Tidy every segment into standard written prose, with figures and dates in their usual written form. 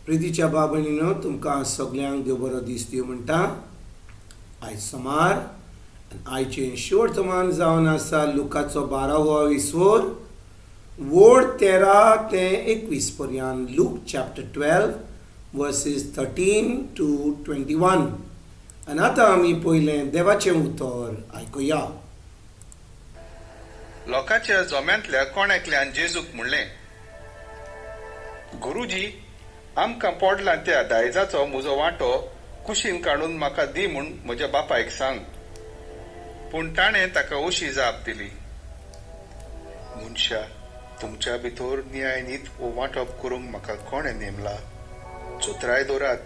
प्रितीच्या भाव भयणीनो, तुमकां सगल्यांक देव बरो दीस दिवं म्हणटा. आयज सोमार आनी आयचें शिवर्तमान जावन आसा लुकाचो 12वो विसवोर, वोड 13 ते 21 पर्यंत. Luke chapter 12, verses 13 to 21. आनी आतां आमी पयलें देवाचें उतर आयकुया. लोकांच्या जोम्यांतल्या कोण एकल्यान जेजूक म्हणलें, "गुरुजी, आमकां पडला त्या दायजाचो म्हजो वांटो कुशीन काडून म्हाका दी म्हूण म्हज्या बापायक सांग." पूण ताणें ताका अशी जाप दिली, "मनशा, तुमच्या भितर न्याय नीत वो वांटप करूंक म्हाका कोणें नेमला? चतुराय दवरात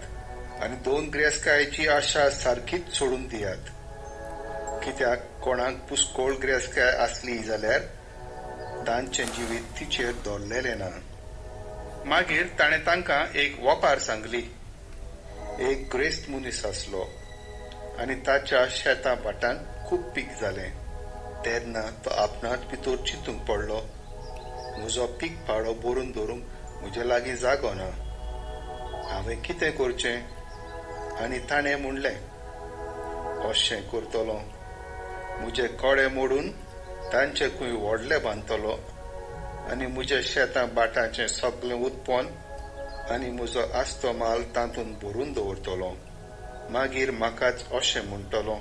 आनी दोन गिरेस्तकायेची आशा सारकीच सोडून दियात. कित्याक कोणाक पुस्कोळ गिरेस्तकाय आसली जाल्यार तांचें जिवीत तिचेर दवरलेलें ना." मागीर ताणें तांकां एक वोपार सांगली. एक ग्रेस्त मनीस आसलो आनी ताच्या शेतां भाटांत खूब पीक जालें. तेन्ना तो आपणाच भितर चिंतूंक पडलो, "म्हजो पीक पाडो भरून दवरूंक म्हजे लागीं जागो ना. हांवें कितें करचें?" आनी ताणें म्हणलें, "अशें करतलो: म्हजे कोडे मोडून तांचे खूंय व्हडले बांदतलो आनी म्हज्या शेतां भाटांचें सगळें उत्पन्न आनी म्हजो आस्तो माल तातूंत भरून दवरतलो. मागीर म्हाकाच अशें म्हणटलो,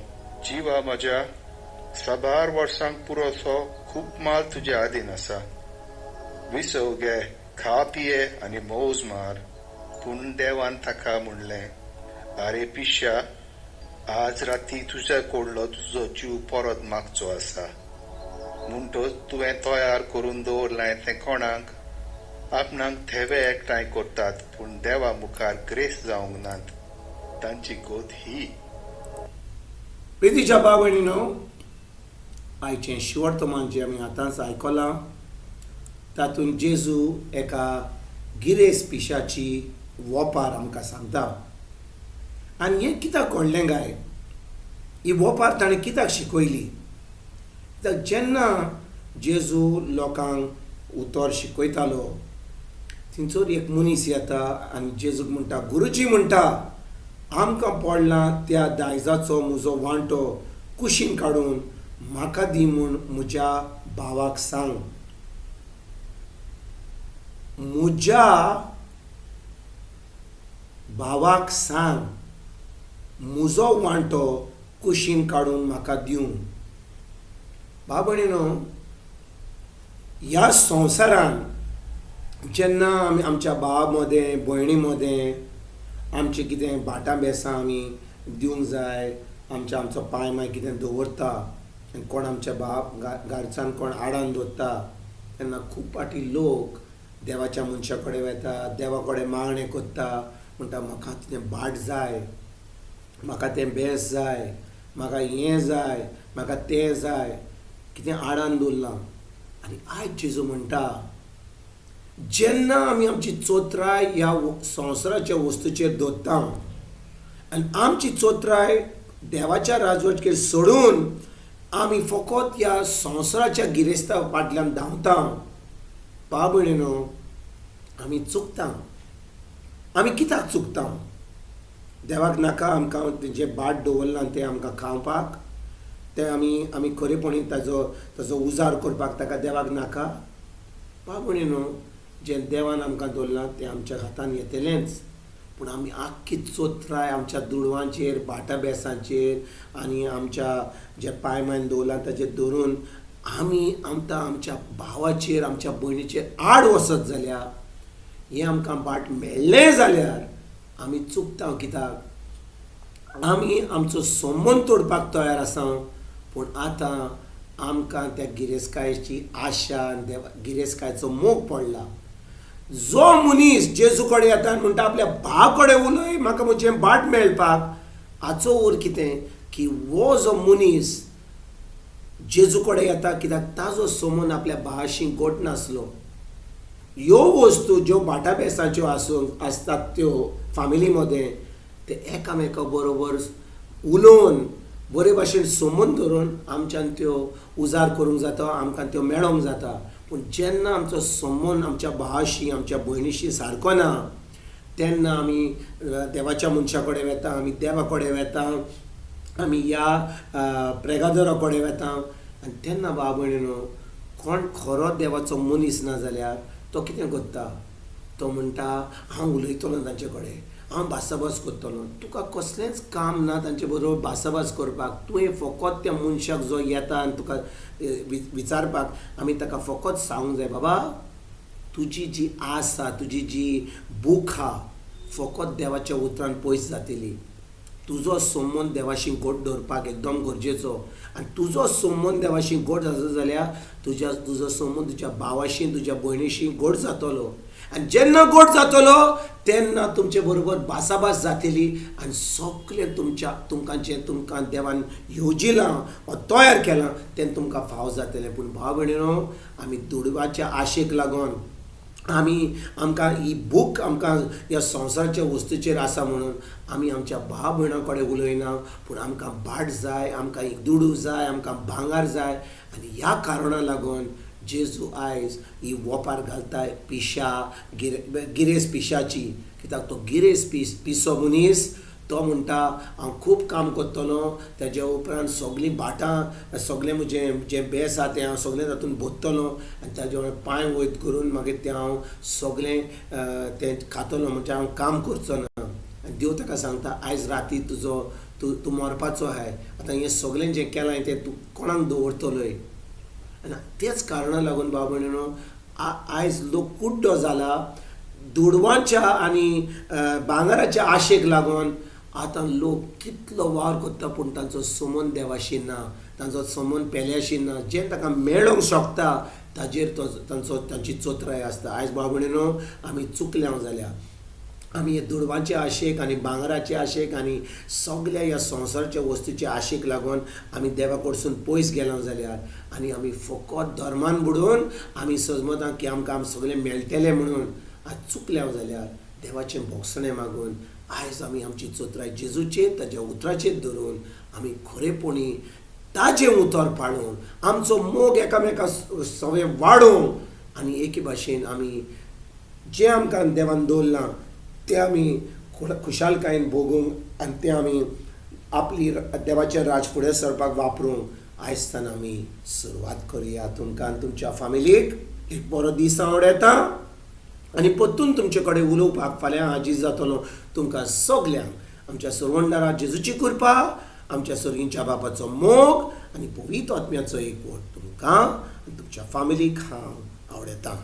जिवा म्हज्या, साबार वर्सांक पुरोसो खूब माल तुजे आदीन आसा. विसव घे, खा, पिये आनी मौज मार." पूण देवान ताका म्हणलें, "आरे पिश्या, आज राती तुज्या कडलो तुजो जीव परत मागचो आसा. म्हणटच तुवें तयार करून दवरलां तें कोणाक? आपणाक थेवे एकठांय करतात, पूण देवा मुखार ग्रेस्त जावंक नात, तांची गत ही." प्रितीच्या भाव भयणीनो, आयचें शिवर्तमान जें आमी आतांच आयकलां, तातूंत जेजू एका गिरेस्त पिशाची वोपार आमकां सांगता. आनी हें कित्याक घडलें काय? ही वोपार ताणें कित्याक शिकयली? कित्याक जेन्ना जेजू लोकांक उतर शिकयतालो, थंयसर एक मनीस येता आनी जेजूक म्हणटा, "गुरुजी," म्हणटा, "आमकां पडला त्या दायजाचो म्हजो वांटो कुशीन काडून म्हाका दी म्हूण म्हज्या भावाक सांग." म्हज्या भावाक सांग म्हजो वांटो कुशीन काडून म्हाका दिवं. भाव भयणीनो, ह्या संवसारान जेन्ना आमी आमच्या भावा मदें, भयणी मदें आमचें कितें भाटां बेसां आमी दिवंक जाय, आमच्या आमचो पांय मागीर कितें दवरता आनी कोण आमच्या भाव घरच्यान कोण आडान दवरता, तेन्ना खूब फावटी लोक देवाच्या मनशा कडेन वता, देवा कडेन मागणें करता. म्हणटा, "म्हाका तें भाट जाय, म्हाका तें बेस जाय, म्हाका हें जाय, म्हाका तें जाय, कितें आडान दवरलां." आनी आयज जेजू म्हणटा, जेन्ना आमी आमची चोत्राय ह्या संवसाराच्या वस्तूचेर दवरता आनी आमची चोत्राय देवाच्या राजवटकेर सोडून आमी फकत ह्या संवसाराच्या गिरेस्ता फाटल्यान धांवता, भाव भयणीनो, आमी चुकता. आमी कित्याक चुकता? देवाक नाका आमकां जें भाट दवरलां तें आमकां खावपाक? तें आमी खरेपणी ताजो उजार करपाक ताका देवाक नाका? भाव भयणीनो, जें देवान आमकां दवरलां तें आमच्या हातान येतलेंच, पूण आमी आख्खी चोत्राय आमच्या दुडवांचेर, भाटा बेसांचेर आनी आमच्या जे पांय मायन दवरलां ताचेर धरून आमी आमकां आमच्या भावाचेर, आमच्या भयणीचेर आड वचत जाल्यार, हें आमकां भाट मेळ्ळें जाल्यार आमी चुकता. कित्याक आमी आमचो संबंद तोडपाक तयार आसा, पूण आतां आमकां त्या गिरेस्तकायेची आशा आनी देवा गिरेस्तकायेचो मोग पडला. जो मनीस जेजू कडेन येता आनी म्हणटा, "आपल्या भावा कडेन उलय, म्हाका म्हजें भाट मेळपाक," हाचो उर कितें की हो जो मनीस जेजू कडेन येता, कित्याक ताजो संबंद आपल्या भावाशी घट नासलो. ह्यो वस्तू ज्यो भाटा बेसाच्यो आसूं आसतात, त्यो फामिली मदें ते एकामेका बरोबर उलोवन, बरे भाशेन संबंद धरून आमच्यान त्यो उजार करूंक जाता, आमकां त्यो मेळोंक जाता. पूण जेन्ना आमचो संबंद आमच्या भावाशी, आमच्या भयणीशी सारको ना, तेन्ना तेन्ना आमी देवाच्या मनशा कडेन वेता, आमी देवा कडेन वेता, आमी ह्या प्रेगादोरा कडेन वेता. आनी तेन्ना भाव भयणीनो, कोण खरो देवाचो मनीस ना जाल्यार तो कितें करता, तो म्हणटा हांव उलयतलो तांचे कडेन, हांव भासाभास करतलो. तुका कसलेंच काम ना तांचे बरोबर भासाभास करपाक. तुवें फकत त्या मनशाक जो येता आनी तुका विचारपाक, आमी ताका फकत सांगूंक जाय, बाबा तुजी जी आस आसा, तुजी जी भूक आहा, फकत देवाच्या उतरान पयस जातली. तुजो संबंद देवाशी गोड दवरपाक एकदम गरजेचो. आनी तुजो संबंद देवाशी गोड जाता जाल्यार तुजो संबंद तुज्या भावाशी, तुज्या भयणीशी गोड जातलो. आनी जेन्ना गोड जातलो तेन्ना तुमचे बरोबर भासाभास जातली आनी सगळें तुमकां जें तुमकां देवान येवजिलां वा तयार केलां तें तुमकां फाव जातलें. पूण भाव भयणीनो, आमी दुडवाच्या आशेक लागून आमी आमकां ही भूक आमकां ह्या संवसाराच्या वस्तूचेर आसा म्हणून आमी आमच्या भाव भयणां कडेन उलयना. पूण आमकां भाट जाय, आमकां एक दुडू जाय, आमकां भांगर जाय. आनी ह्या कारणां लागून जेजू आयज ही वोपार घालता पिशा गिरेस पिशाची. कित्याक तो गिरेस पिसो मनीस तो म्हणटा हांव खूब काम करतलो, तेज्या उपरांत सगळीं भाटां, सगळें म्हजें जें बेस आसा तें हांव सगळें तातूंत भरतलो आनी ताजे वांगडा पांय वयत करून मागीर तें हांव सगळें तें खातलो, म्हणजे हांव काम करचो ना. आनी देव ताका सांगता आयज राती तुजो तूं मरपाचो आहाय, आतां हें सगळें जें केलां तें तूं कोणाक दवरतलोय. आनी तेच कारणा लागून भाव भयणीनो, आयज लोक कुड्डो जाला दुडवांच्या आनी भांगराच्या आशेक लागून. आतां लोक कितलो वावर करता पूण तांचो संबंद देवाशी ना, तांचो संबंद पेल्याशी ना. जें ताका मेळोंक शकता ताजेर तो तांचो तांची चोत्राय आसता. आयज भाव भयणीनो, आमी चुकल्या जाल्या, आमी हे दुडवांचे आशेक आनी भांगराचे आशेक आनी सगल्या ह्या संवसाराच्या वस्तूचे आशेक लागून आमी देवा कडसून पयस गेला जाल्यार आनी आमी फकत धर्मान बुडून आमी सजमता की आमकां आम सगळें मेळटलें म्हणून आज चुकल्या जाल्यार देवाचें भोगसणें मागून आयज आमी आमची चोत्राय जेजूचेर, ताज्या उतराचेर धरून आमी खरेपणी ताजें उतर पाळून आमचो मोग एकामेका सगळें वाडोवंक आनी एके भाशेन आमी जें आमकां देवान दवरलां तें आमी खुशालकायेन भोगूंक आनी तें आमी आपली देवाचें राज फुडें सरपाक वापरूंक आयज आमी सुरवात करुया. तुमकां आनी तुमच्या फामिलीक एक बरो दीस आवडटा आनी परतून तुमचे कडेन उलोवपाक फाल्यां हाजीर जातलो. तुमकां सगल्यांक आमच्या सरवंडारा जेजूची कृपा, आमच्या सर्गींच्या बापाचो मोग आनी पवित्र आत्म्याचो एकवट तुमकां आनी तुमच्या फामिलीक हांव आवडटा.